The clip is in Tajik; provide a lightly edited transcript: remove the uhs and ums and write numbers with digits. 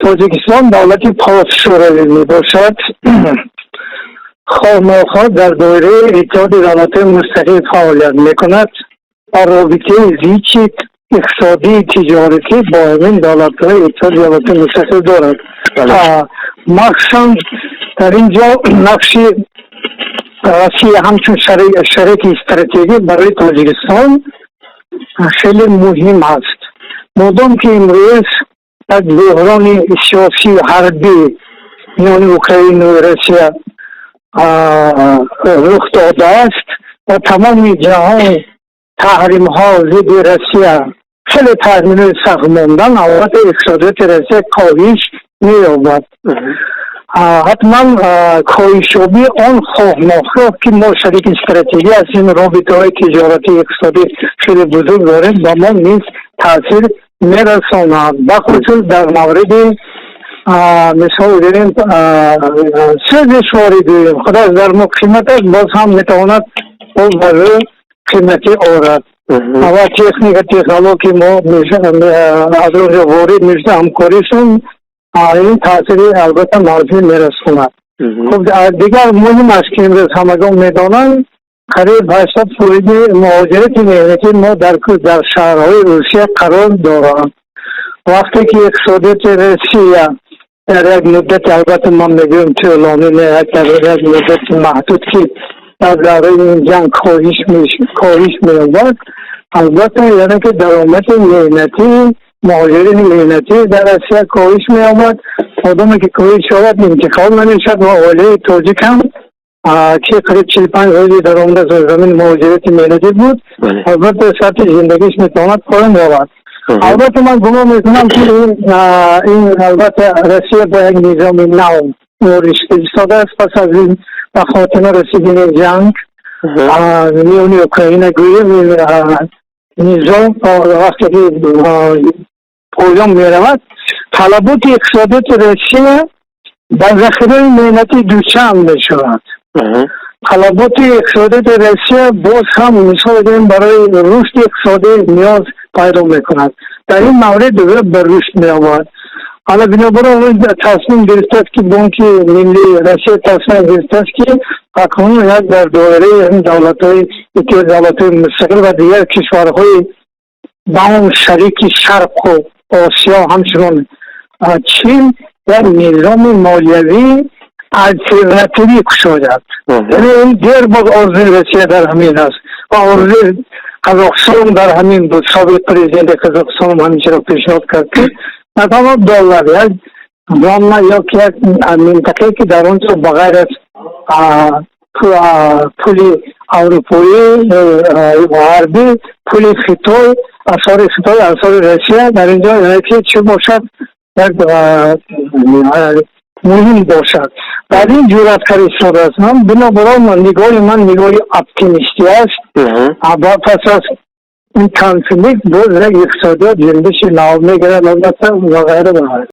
Тоҷикистон давлати постшӯравӣ мебошад. Хоҳ нохоҳ дар доираи Иттиҳоди Давлатҳои Мустақил фаъолият мекунад ва робитаи зичи иқтисодии тиҷоратӣ бо ҳамин давлатҳои Иттиҳоди Давлатҳои Мустақил дорад. Махсусан дар ин ҷо нақши Россия ҳамчун шарики стратегӣ барои Тоҷикистон хеле муҳим аст. Модом ки имрӯз як буҳрони сиёсию ҳарбӣ миёни Украину Россия рух додааст ва тамоми ҷаҳон таҳримҳо зидди Россия, хеле таҳримҳои сахт мондан, албатта, иқтисодиёти Россия коҳиш меёбад. Ҳатман коҳишёбии он, хоҳ нохоҳ ки мо шарики стратегӣ ҳастем, робитаҳои тиҷоратӣ, иқтисодӣ хеле бузург дорем, ба мо низ таъсир мерасонад, бахусус дар мавриди, мисол гирем, сӯзишворӣ гӯем, худаш дар мо қимат аст, боз ҳам метавонад бар рӯ қиматӣ орад ва техника, технология мо аз онҷо ворид мешуда, ҳамкоришон ин таъсири албатта манфӣ мерасонад. Хуб, дигар муҳим аст, ки имрӯз ҳамагон медонанд, қариб 80 фоизи муҳоҷирати меҳнатии мо дар шаҳрҳои Русия қарор доранд. Вақте ки иқтисодиёти Россия дар як муддати, албатта, ман мегӯям, тӯлонӣ не, дар як муддати маҳдуд, ки дар давраи ин ҷанг коҳиш меёбад, албатта, яъне ки даромади меҳнатӣ муҳоҷирини меҳнатӣ дар Россия коҳиш меёбад. Одаме ки коҳиш ёбад, интиқол намешавад ва оилаи тоҷик ҳам, ки қариб 45 фоизи даромада аз замини муҳоҷирати меҳнатӣ буд, албатта, сатҳи зиндагиш метавонад поён равад. Албатта, ман гумон мекунам, ки ин албатта Россия бо як низоми нав ворид истодааст. Пас аз ин ба хотима расидани ҷанг миёни Украина, гӯем, низом вақте ки поён меравад, талаботи иқтисодиёти Россия ба захираи меҳнатӣ дучанд мешавад. Талаботи иқтисодиёти Россия боз ҳам, мисол гирем, барои рушди иқтисодӣ ниёз пайдо мекунад. Дар ин маврид ба рушд меомад. Ҳала бинобар он тасмим гирифтааст, ки Бонки Миллии Россия тасмим гирифтааст, ки акнун як дар доираи давлатҳои Иттиҳоди Давлатҳои Мустақил ва дигар кишварҳои ба он шарики Шарқу Осиё, ҳамчунон Чин, як низоми молиявӣ алтернативӣ кушояд. Яъне ин дер боз орзуи Россия дар ҳамин аст ва орзуи Қазоқистон дар ҳамин буд. Собиқ президенти Қазоқистон ҳамин чиро пешниҳод кард, ки на танҳо доллар, як зона ё ки як минтақае, ки дар он ҷо ба ғайр аз пули аврупоӣ, ғарбӣ, пули Хитой, асъори Хитой, асъори Россия дар ин ҷо, яъне ки чӣ бошад, як муҳим бошад. Дар ин ҷуръаткар истодааст. Ман бинобар он нигоҳи ман нигоҳи оптимистӣ аст. Пас аз ин конфликт боз як иқтисодиёт ҷунбиши нав мегирад, албатта, ва ғайра ва ғайра.